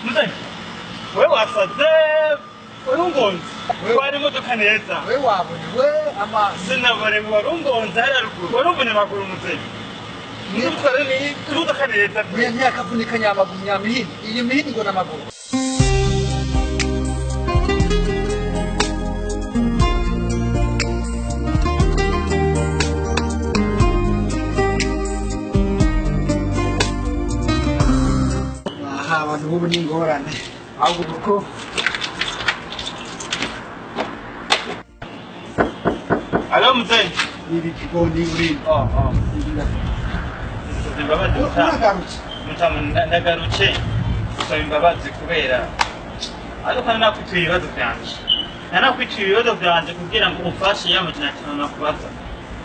Muzehe, wewe wasaze warungonze wari imodoka neza. We wabonye we ama sinabare warungonze hariya ruguru warumvune amaguru muzehe. Imodoka neza. Myakavunika nyamaguru nyamihini iyi mihini ngo n'amaguru. Aha abantu b'ubu ni ingorane ahubwo kuko Alo muzehe. Ibi kigoni uri. Imbabazi uragarutse. Mutamu ndagarutse gusaba imbabazi kubera ariko kandi nakwituye ibibazo vyanje. Nanakwituye ibibazo vyanje kugira ngo umfashe yamajana atanu nakubaza.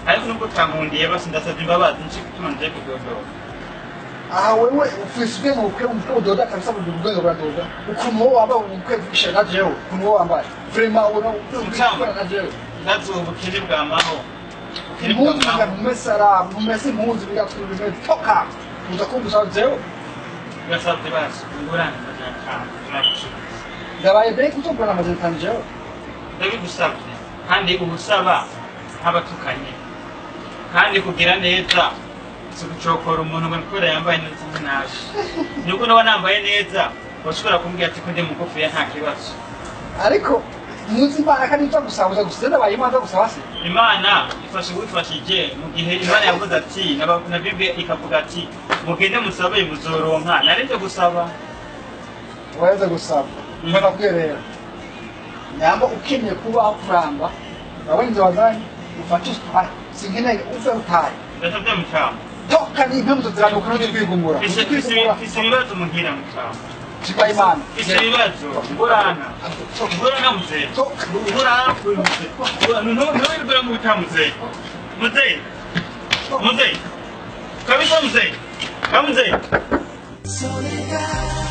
Ariko nubwo utankundiye basi ndasavye imbabazi nci gutuma nje kudodora. Aha wewe ufise ubwenge bukwiye umutwe udoda kabisa mu bwenge buradoda. Ukuntu wowe wambaye ubukwe vugisha na jewe, ukuntu wowe wambaye. Vraiment ubona Mutamu. na jewe. Ndazi ubukene bwamaho. Ubukene Impuzu bwamaho. mumesara, mumese impuzu bigatuma ibintu toka. Uza kumbuza jewe. Ndasavye basi ingurane amajana atanu turagusubiza. Ndabaye beke utogura amajana atanu jewe. Ndabigusavye kandi ubusaba ntabatukanye kandi kugira neza si ugucokora umuntu ngo kubera yambaye neza nabi. Nuko naba nambaye neza washobora kumbwira ati ko ndi mugufiya nta kibazo. Ariko muzi Imana kandi uza gusaba uza gusa ndabaye Imana gusaba se. Imana ifasha uwifashije mu gihe Imana yavuze ati na Bibiliya ikavuga ati mugende musabe muzoronka. Narinje gusaba. Waheze gusaba. Ndakubwiye rero. Nyamba ukeneye kubaho kuramba urabona inzu wazanye ufate utwaye sinkeneye uve utaye. Ndasavye mutamu. Toka ni impamvu ziranuka no kwigumura. Mfise ibibazo muhira mutamu. Chikwa Imana. Mfise ibibazo ngorana. Ngorana muzehe. Ngorana kuri muzehe. Ntuwirwira mu butamu muzehe. Muzehe. Muzehe. Kabisa muzehe. Ka muzehe. Soledad.